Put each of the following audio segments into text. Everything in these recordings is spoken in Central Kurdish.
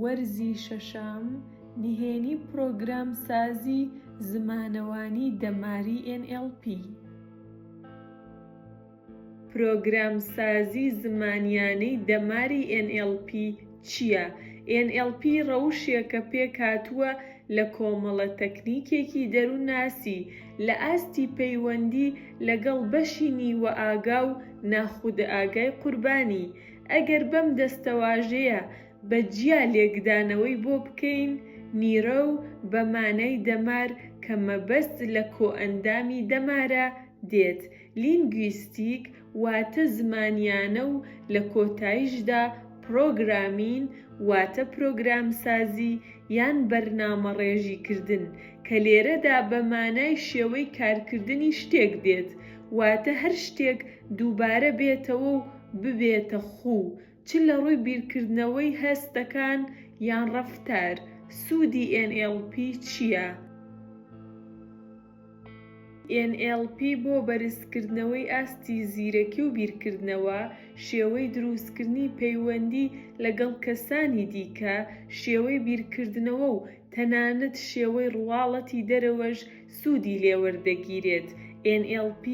وەرزی شەشەم، نهێنی پرۆگرامسازی زمانەوانی دەماری ئێن ئێڵ پی. پرۆگرامسازی زمانیانەی دەماری ئێن ئێڵ پی چییە؟ ئێن ئێڵ پی ڕەوشێکە پێکهاتووە لە کۆمەڵە تەکنیکێکی دەروونناسی لە ئاستی پەیوەندی لەگەڵ بەشی نیوەئاگا و ناخودئاگای قوربانی. ئەگەر بەم دەستەواژەیە بە جیا لێکدانەوەی بۆ بکەین، neuro بە مانای دەمار کە مەبەست لە کۆئەندامی دەمارە، دێت. linguistic واتە زمانیانە و لە کۆتایشدا programming واتە پرۆگرامسازی یان بەرنامەڕێژیکردن کە لێرەدا بە مانای شێوەی کارکردنی شتێک دێت واتە هەر شتێک دووبارە بێتەوە و ببێتە خوو چ لە ڕووی بیرکردنەوەی هەستەکان یان ڕەفتار. سوودی NLP چییە؟ NLP بۆ بەرزکردنەوەی ئاستی زیرەکی و بیرکردنەوە، شێوەی دروستکردنی پەیوەندی لەگەڵ کەسانی دیکە، شێوەی بیرکردنەوە و تەنانەت شێوەی ڕواڵەتی دەرەوەش سوودی لێوەردەگیرێت. NLP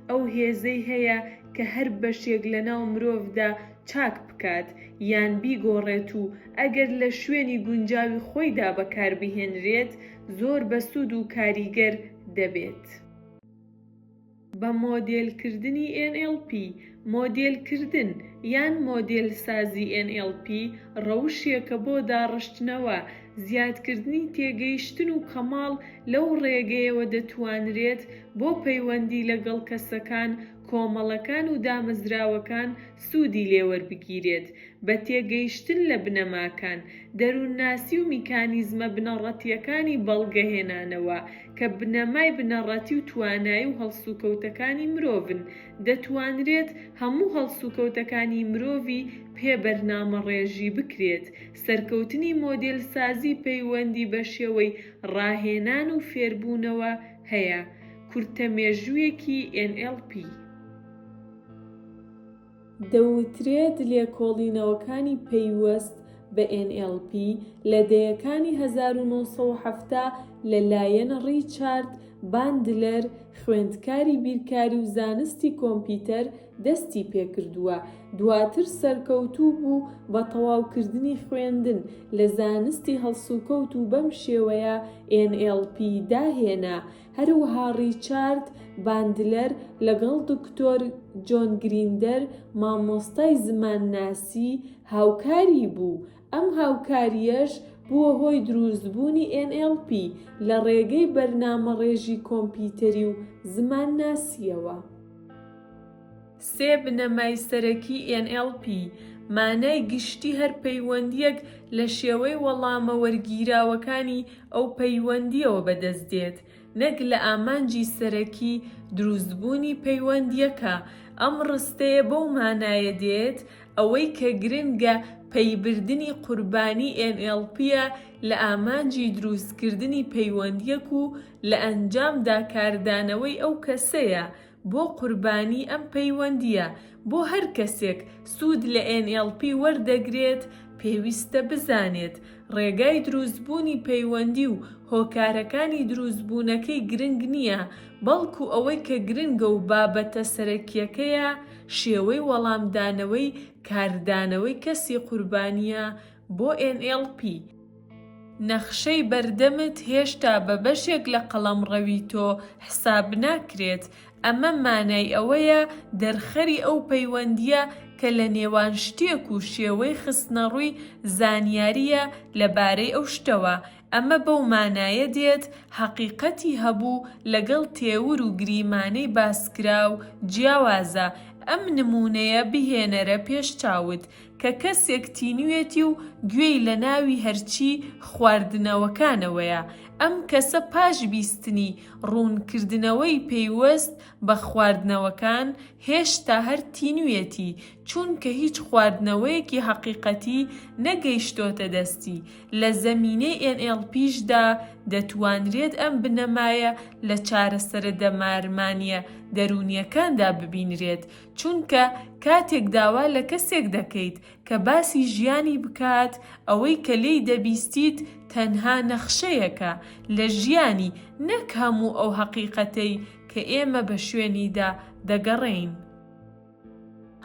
ئەو هێزەی هەیە کە هەر بەشێک لەناو مرۆڤدا چاک بکات یان بیگۆڕێت و ئەگەر لە شوێنی گونجاوی خۆیدا بەکاربهێنرێت زۆر بەسوود و کاریگەر دەبێت. بە مۆدێلکردنی NLP، مۆدێلکردن یان مۆدێلسازی NLP ڕەوشێکە بۆ داڕشتنەوە، زیادکردنی تێگەیشتن و کەماڵ لەو ڕێگەیەوە دەتوانرێت بۆ پەیوەندی لەگەڵ کەسەکان، کۆمەڵەکان و دامەزراوەکان سوودی لێوەربگیرێت. بە تێگەیشتن لە بنەماکان، دەروونناسی و میکانیزمە بنەڕەتییەکانی بەڵگەهێنانەوە، کە بنەمای بنەڕەتی و توانایی و هەڵسوکەوتەکانی مرۆڤن، دەتوانرێت هەموو هەڵسوکەوتەکانی مرۆڤی پێ بەرنامەڕێژی بکرێت. سەرکەوتنی مۆدێلسازی پەیوەندی بە شێوەی ڕاهێنان و فێربوونەوە هەیە. کورتە مێژوویەکی NLP. دەوترێت لێکۆڵینەوەکانی پەیوەست بە NLP لە دەیەکانی 1970 لە لایەن ڕیچارد باندلەر، خوێندکاری بیرکاری و زانستی کۆمپیوتەر دەستی پێکردووە، دواتر سەرکەوتوو بوو بە تەواوکردنی خوێندن لە زانستی هەڵسوکەوت و بەم شێوەیە NLP داهێنا. هەروەها ڕیچارد باندلەر لەگەڵ دکتۆر جۆن گریندەر مامۆستای زمانناسی هاوکاری بوو، ئەم هاوکارییەش بووە هۆی دروستبوونی NLP لە ڕێگەی بەرنامەڕێژی کۆمپیوتەری و زمانناسییەوە. سێ بنەمای سەرەکی NLP، مانای گشتی هەر پەیوەندییەک لە شێوەی وەڵامە وەرگیراوەکانی ئەو پەیوەندییەوە بەدەست دێت، نەک لە ئامانجی سەرەکی دروستبوونی پەیوەندییەکە. ئەم ڕستەیە بەو مانایە دێت، ئەوەی کە گرنگە پەیبردنی قوربانی NLP ە لە ئامانجی دروستکردنی پەیوەندییەک و لە ئەنجامدا کاردانەوەی ئەو کەسەیە بۆ قوربانی ئەم پەیوەندییە، بۆ هەر کەسێک سوود لە NLP وەردەگرێت پێویستە بزانێت ڕێگای دروستبوونی پەیوەندی و هۆکارەکانی دروستبوونەکەی گرنگ نییە، بەڵکو ئەوەی کە گرنگە و بابەتە سەرەکییەکەیە شێوەی وەڵامدانەوەی کاردانەوەی کەسی قوربانییە بۆ NLP. نەخشەی بەردەمت هێشتا بە بەشێک لە قەڵەمڕەوی تۆ حساب ناکرێت، ئەمە مانای ئەوەیە دەرخەری ئەو پەیوەندییە کە لە نێوان شتێک و شێوەی خستنەڕووی زانیارییە لەبارەی ئەو شتەوە، ئەمە بەو مانایە دێت هەقیقەتی هەبوو لەگەڵ تێور و گریمانەی باسکراو جیاوازە، ئەم نموونەیە بهێنەرە پێش چاوت، کە کەسێک تینوێتی و گوێی لە ناوی هەرچی خواردنەوەکانەوەیە، ئەم کەسە پاش بیستنی ڕوونکردنەوەی پەیوەست بە خواردنەوەکان هێشتا هەر تینوێتی، چونکە هیچ خواردنەوەیەکی هەقیقەتی نەگەیشتۆتە دەستی. لە زەمینەی NLP شدا دەتوانرێت ئەم بنەمایە لە چارەسەرە دەمارمانییە دەروونییەکاندا ببینرێت، چونکە. کاتێک داوا لە کەسێک دەکەیت کە باسی ژیانی بکات، ئەوەی کە لێی دەبیستیت تەنها نەخشەیەکە لە ژیانی نەک هەموو ئەو هەقیقەتەی کە ئێمە بە شوێنیدا دەگەڕێین.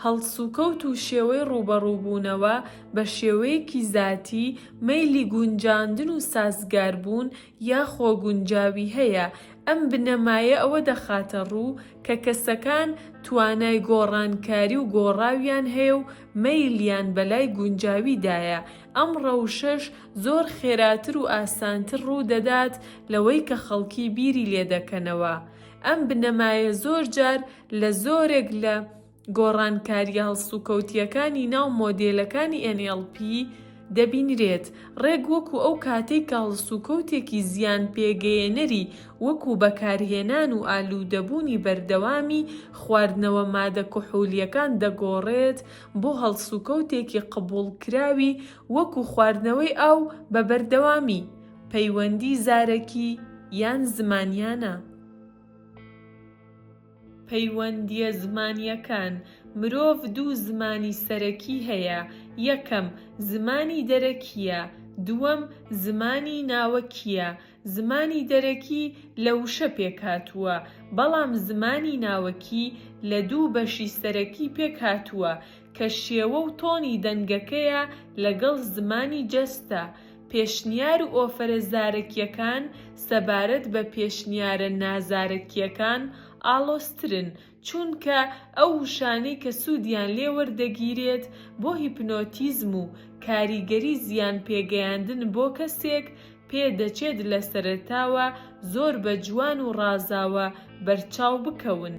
هەڵسوکەوت و شێوەی ڕووبەڕووبوونەوە بە شێوەیەکی زاتی مەیلی گونجاندن و سازگاربوون یا خۆگونجاوی هەیە، ئەم بنەمایە ئەوە دەخاتە ڕوو کە کەسەکان توانای گۆڕانکاری و گۆڕاویان هەیە و مەیلیان بەلای گونجاویدایە، ئەم ڕەوشەش زۆر خێراتر و ئاسانتر ڕوو دەدات لەوەی کە خەڵکی بیری لێدەکەنەوە. ئەم بنەمایە زۆر جار لە زۆرێک لە گۆڕانکارییە هەڵسوکەوتییەکانی ناو مۆدێلەکانی NLP دەبینرێت، ڕێک وەکو ئەو کاتەی کە هەڵسوکەوتێکی زیانپێگەیەنەری وەکو بەکارهێنان و ئالوودەبوونی بەردەوامی خواردنەوە مادە کحولییەکان دەگۆڕێت بۆ هەڵسوکەوتێکی قبوڵکراوی وەکو خواردنەوەی ئاو بە بەردەوامی، پەیوەندی زارەکی یان زمانیانە. پەیوەندییە زمانییەکان، مرۆڤ دوو زمانی سەرەکی هەیە، یەکەم، زمانی دەرەکییە، دووەم، زمانی ناوەکییە. زمانی دەرەکی لە وشە پێکهاتووە، بەڵام زمانی ناوەکی لە دوو بەشی سەرەکی پێکهاتووە کە شێوە و تۆنی دەنگەکەیە لەگەڵ زمانی جەستە، پێشنیار و ئۆفەرە زارەکییەکان سەبارەت بە پێشنیارە نازارەکییەکان ئاڵۆزترن، چونکە ئەو وشانەی کە سوودیان لێ وەردەگیرێت بۆ هیپنۆتیزم و کاریگەری زیانپێگەیاندن بۆ کەسێک، پێدەچێت لە سەرەتاوە زۆر بە جوان و ڕازاوە بەرچاو بکەون.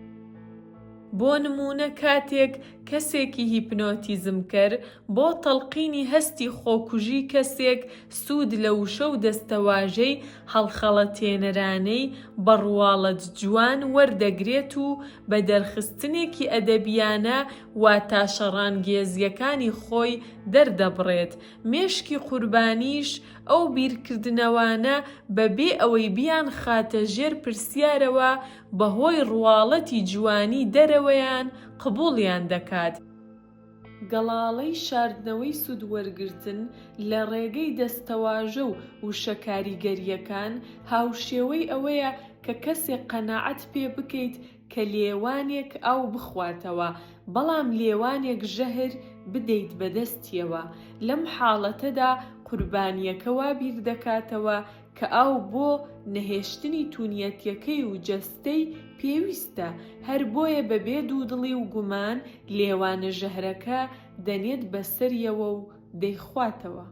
بۆ نموونە کاتێک کەسێکی هیپنۆتیزمکەر بۆ تەڵقینی هەستی خۆکوژی کەسێک سوود لە وشە و دەستەواژەی هەڵخەڵەتێنەرانەی بە ڕواڵەت جوان وەردەگرێت و بە دەرخستنێکی ئەدەبیانە واتا شەڕانگێزییەکانی خۆی دەردەبڕێت، مێشکی قوربانیش ئەو بیرکردنەوانە بە بێ ئەوەی بیانخاتە ژێر پرسیارەوە بەهۆی ڕواڵەتی جوانی دەرەوەیان قبوڵیان دەکات. گەڵاڵەی شاردنەوەی سوود وەرگرتن لە ڕێگەی دەستەواژە و وشە کاریگەرییەکان هاوشێوەی ئەوەیە کە کەسێک قەناعەت پێ بکەیت کە لێوانێک ئاو بخواتەوە بەڵام لێوانێک ژەهر بدەیت بە دەستیەوە، لەم حاڵەتەدا قوربانییەکە وا بیردەکاتەوە کە ئاو بۆ نەهێشتنی تونیەتیەکەی و جەستەی پێویستە، هەر بۆیە بە بێ دوودڵی و گومان لێوانە ژەهرەکە دەنێت بەسەریەوە و دەیخواتەوە.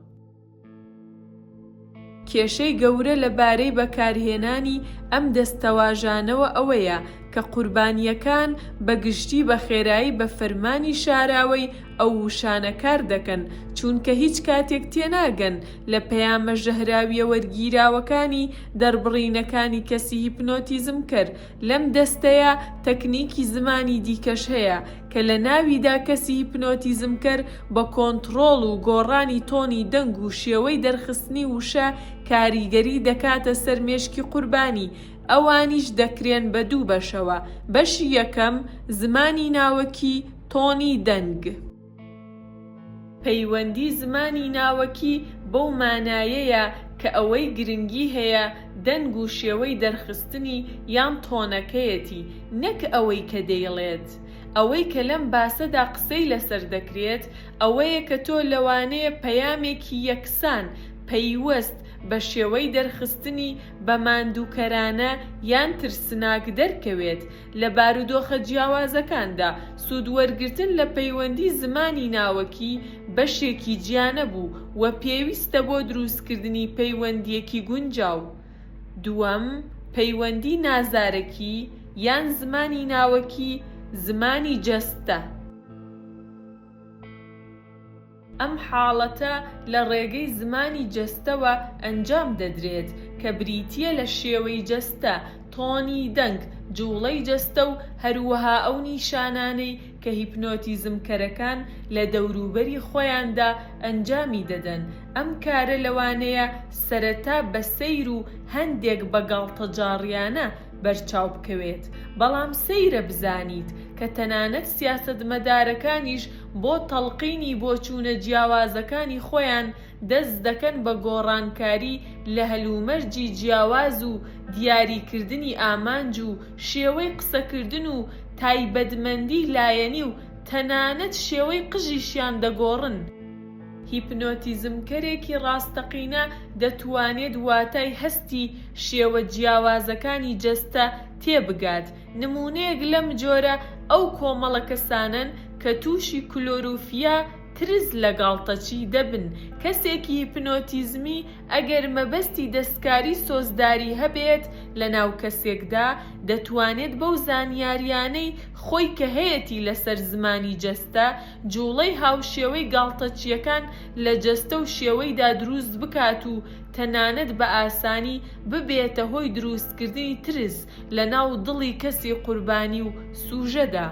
کێشەی گەورە لە بارەی بەکارهێنانی ئەم دەستەواژانەوە ئەوەیە کە قوربانییەکان بە گشتی بە خێرایی بە فەرمانی شاراوەی ئەو وشانە کار دەکەن چوونکە هیچ کاتێک تێناگەن لە پەیامە ژەهراویە وەرگیراوەکانی دەربڕینەکانی کەسی هیپنۆتیزمکەر. لەم دەستەیە تەکنیکی زمانی دیکەش هەیە کە لە ناویدا کەسی هیپنۆتیزمکەر بە کۆنتڕۆڵ و گۆڕانی تۆنی دەنگ و شێوەی دەرخستنی وشە کاریگەری دەکاتە سەر مێشکی قوربانی، ئەوانیش دەکرێن بە دوو بەشەوە، بەشی یەکەم، زمانی ناوەکی، تۆنی دەنگ. پەیوەندی زمانی ناوەکی بەو مانایەیە کە ئەوەی گرنگی هەیە دەنگ و شێوەی دەرخستنی یان تۆنەکەیەتی نەک ئەوەی کە دەیڵێت. ئەوەی کە لەم باسەدا قسەی لەسەر دەکرێت ئەوەیە کە تۆ لەوانەیە پەیامێکی یەکسان پەیوەست بە شێوەی دەرخستنی بە ماندووکەرانە یان ترسناک دەرکەوێت لە بارودۆخە جیاوازەکاندا، سوود وەرگرتن لە پەیوەندی زمانی ناوەکی بەشێکی جیانەبوو و پێویستە بۆ دروستکردنی پەیوەندییەکی گونجاو. دووەم، پەیوەندی نازارەکی یان زمانی ناوەکی، زمانی جەستە. ئەم حاڵەتە لە ڕێگەی زمانی جەستەوە ئەنجام دەدرێت، کە بریتییە لە شێوەی جەستە، تۆنی دەنگ، جووڵەی جەستە و هەروەها ئەو نیشانانەی کە هیپنۆتیزمکەرەکان لە دەوروبەری خۆیاندا ئەنجامی دەدەن. ئەم کارە لەوانەیە سەرەتا بە سەیر و هەندێک بە گاڵتەجاڕیانە بەرچاو بکەوێت، بەڵام سەیرە بزانیت. کە تەنانەت سیاسەتمەدارەکانیش بۆ تەڵقینی بۆچوونە جیاوازەکانی خۆیان دەست دەکەن بە گۆڕانکاری لە هەلومەرجی جیاواز و دیاریکردنی ئامانج و شێوەی قسەکردن و تایبەتمەندی لایەنی و تەنانەت شێوەی قژیشیان دەگۆڕن. هیپنۆتیزمکەرێکی ڕاستەقینە دەتوانێت واتای هەستی شێوە جیاوازەکانی جەستە تێبگات، نموونەیەک لەم جۆرە ئەو کۆمەڵە کەسانەن کە تووشی کلۆروفیا، ترس لە گاڵتەچی، دەبن. کەسێکی هیپنۆتیزمی ئەگەر مەبەستی دەستکاری سۆزداری هەبێت لەناو کەسێکدا، دەتوانێت بەو زانیاریانەی خۆی کە هەیەتی لەسەر زمانی جەستە، جوڵەی هاوشێوەی گاڵتەچییەکان لە جەستە و شێوەیدا دروست بکات و تەنانەت بە ئاسانی ببێتە هۆی دروستکردنی ترس لەناو دڵی کەسی قوربانی و سوژەدا.